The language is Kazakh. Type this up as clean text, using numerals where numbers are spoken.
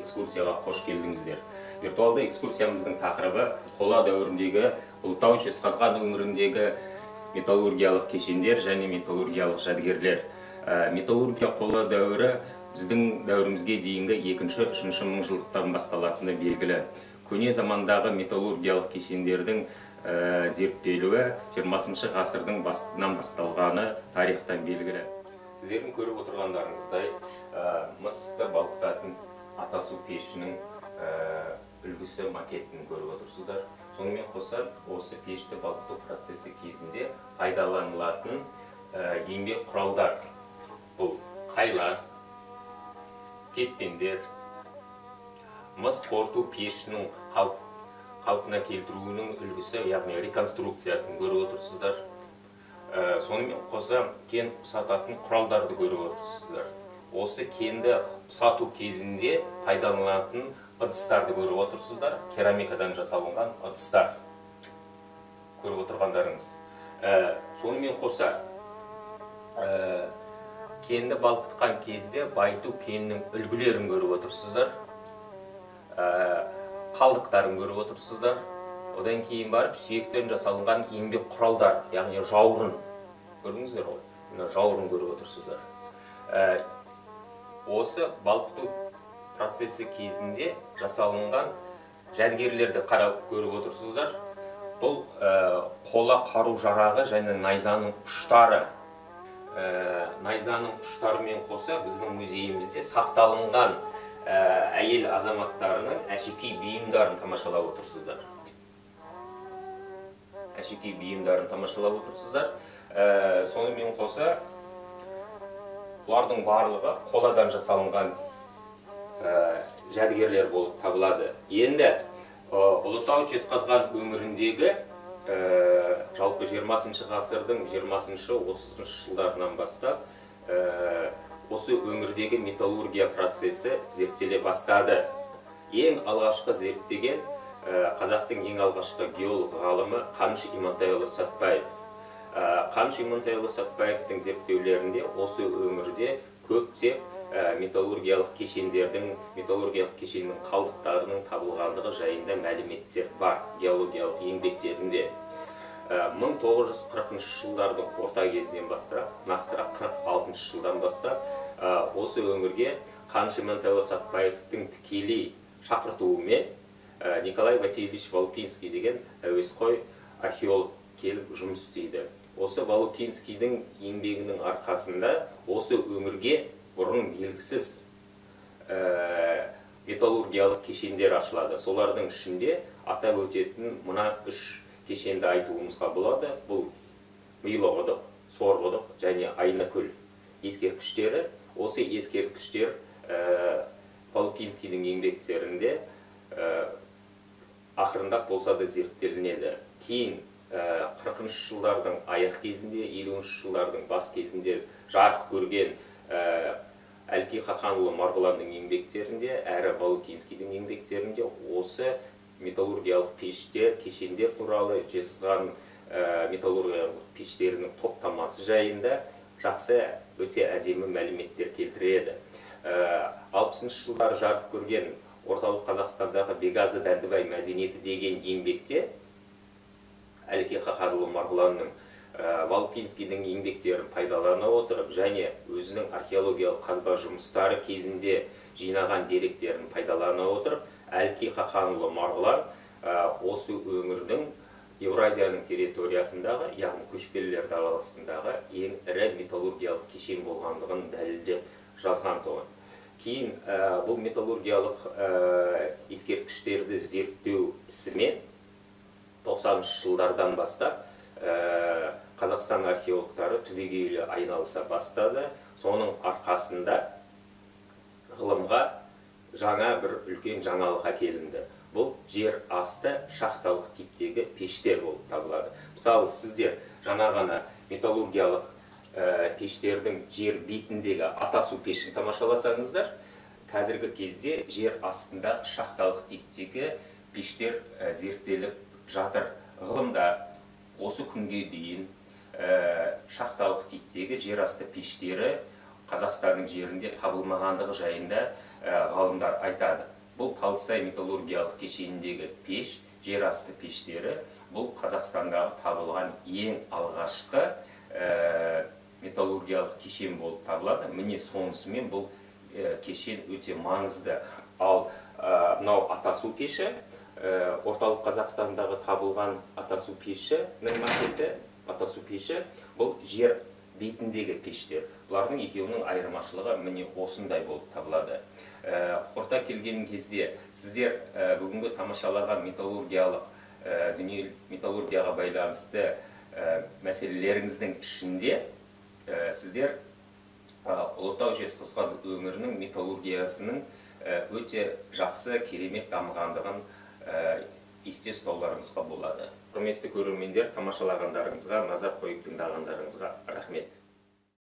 Экскурсияға қош келдіңіздер. Виртуалды экскурсиямыздың тақырыбы қола дәуіріндегі Ұлытау Жезқазған өңіріндегі металлургиялық кешендер және металлургиялық жәдігерлер. Металлургия қола дәуірі біздің дәуірімізге дейінгі 2-3 мыңжылдықтан басталатыны белгілі. Көне замандағы металлургиялық кешендердің зерттелуі 20 ғасырдың басынан басталғаны тарихтан белгілі. Сіздердің көріп отырғандарыңыздай, мысты балқытатын атасу пешінің үлгісі, макетін көріп отырсыздар. Сонымен қоса осы пешті балқыту процесі кезінде пайдаланылатын еңбек құралдар. Бұл қайла, кетпендер, мыс қорыту пешінің қалпына келтіруінің үлгісі, яғни реконструкциясын көріп отырсыздар. Сонымен қоса кен ұсататын құралдарды көріп отырсыздар. Осы кенді ұсату кезінде пайдаланылатын ыдыстарды көріп отырсыздар. Керамикадан жасалынған ыдыстар көріп отырғандарыңыз. Сонымен қоса кенді балқытқан кезде байыту кенінің үлгілерін көріп отырсыздар. Қалдықтарын көріп отырсыздар. Одан кейін барып сүйектен жасалынған еңбек құралдар, яғни жаурын. Көрдіңіздер ғой, мына жаурын көріп отырсыздар. Осы балқыту процесі кезінде жасалынған жәдігерлерді қарап көріп отырсыздар. Бұл қола қару жарағы және найзаның ұштары. Найзаның ұштарымен қоса біздің музейімізде сақталынған әйел азаматтарының әшекей бұйымдарын тамашалап отырсыздар. Әшекей бұйымдарын тамашалап отырсыздар. Сонымен қоса бұлардың барлығы қоладан жасалынған жәдігерлер болып табылады. Енді Ұлытау Жезқазған өңіріндегі жалпы 20 ғасырдың 20-30 жылдарынан бастап осы өңірдегі металлургия процесі зерттеле бастады. Ең алғашқы зерттеген қазақтың ең алғашқы геолог ғалымы Қаныш Имантайұлы Сәтбаев. Қаныш Имантайұлы Сәтбаевтың зерттеулерінде осы өңірде көптеп металлургиялық кешендердің, металлургиялық кешеннің қалдықтарының табылғандығы жайында мәліметтер бар геологиялық еңбектерінде. 1940 жылдардың орта кезінен бастап, нақтырақ 46 жылдан бастап, осы өңірге Қаныш Имантайұлы Сәтбаевтың тікелей шақыртуымен Николай Васильевич Волокинский деген әуесқой археолог келіп жұмыс істейді. Осы Волокинскийдің еңбегінің арқасында осы өңірге бұрын белгісіз металлургиялық кешендер ашылады. Солардың ішінде атап өтетін мына үш кешенді айтуымызға болады. Бұл Милоқұдық, Сорқұдық және Айнакөл ескерткіштері. Осы ескерткіштер Волокинскийдің еңбектерінде ақырындап болса да зерттелінеді. Кейін 40 жылдардың аяқ кезінде, 50 жылдардың бас кезінде жарық көрген Әлкей Хақанұлы Марғұланның еңбектерінде, әрі Волокинскийдің еңбектерінде осы металлургиялық пештер, кешендер туралы, Жезқазған металлургиялық пештерінің топтамасы жайында жақсы, өте әдемі мәліметтер келтіреді. 60 жылдары жарық көрген Орталық Қазақстандағы Бегазы Дәндібай мәдениеті деген еңбекте Әлкей Хақанұлы Марғұланның Волокинскийдің еңбектерін пайдалана отырып және өзінің археологиялық қазба жұмыстары кезінде жинаған деректерін пайдалана отырып, Әлкей Хақанұлы Марғұлан осы өңірдің Еуразияның территориясындағы, яғни көшпелілер даласындағы ең ірі металлургиялық кешен болғандығын дәлелдеп жазған тұғын. Кейін бұл металлургиялық ескерткіштерді зерттеу ісімен 90 жылдардан бастап Қазақстан археологтары түбегейлі айналыса бастады. Соның арқасында ғылымға жаңа бір үлкен жаңалық әкелінді. Бұл жер асты шахталық типтегі пештер болып табылады. Мысалы, сіздер жаңа ғана металлургиялық пештердің жер бетіндегі атасу пешін тамашаласаңыздар, қазіргі кезде жер астында шахталық типтегі пештер зерттеліп жатыр. Ғылымда осы күнге дейін шахталық типтегі жер асты пештері Қазақстанның жерінде табылмағандығы жайында ғалымдар айтады. Бұл Талдысай металлургиялық кешеніндегі пеш, жер асты пештері, бұл Қазақстандағы табылған ең алғашқы металлургиялық кешен болып табылады. Міне, сонысымен бұл кешен өте маңызды. Ал мынау Атасу пеші, Орталық Қазақстандағы табылған Атасу пешінің макеті. Атасу пеші бұл жер бетіндегі пештер. Бұлардың екеуінің айырмашылығы міне осындай болып табылады. Орта келген кезде сіздер бүгінгі тамашалаған металлургиялық дүние, металлургияға байланысты мәселелеріңіздің ішінде сіздер Ұлытау, Жезқазған өңірінің металлургиясының өте жақсы, керемет дамығандығын есте ұстауларыңызға болады. Құрметті көрермендер, тамашалағандарыңызға, назар қойып тыңдағандарыңызға рахмет.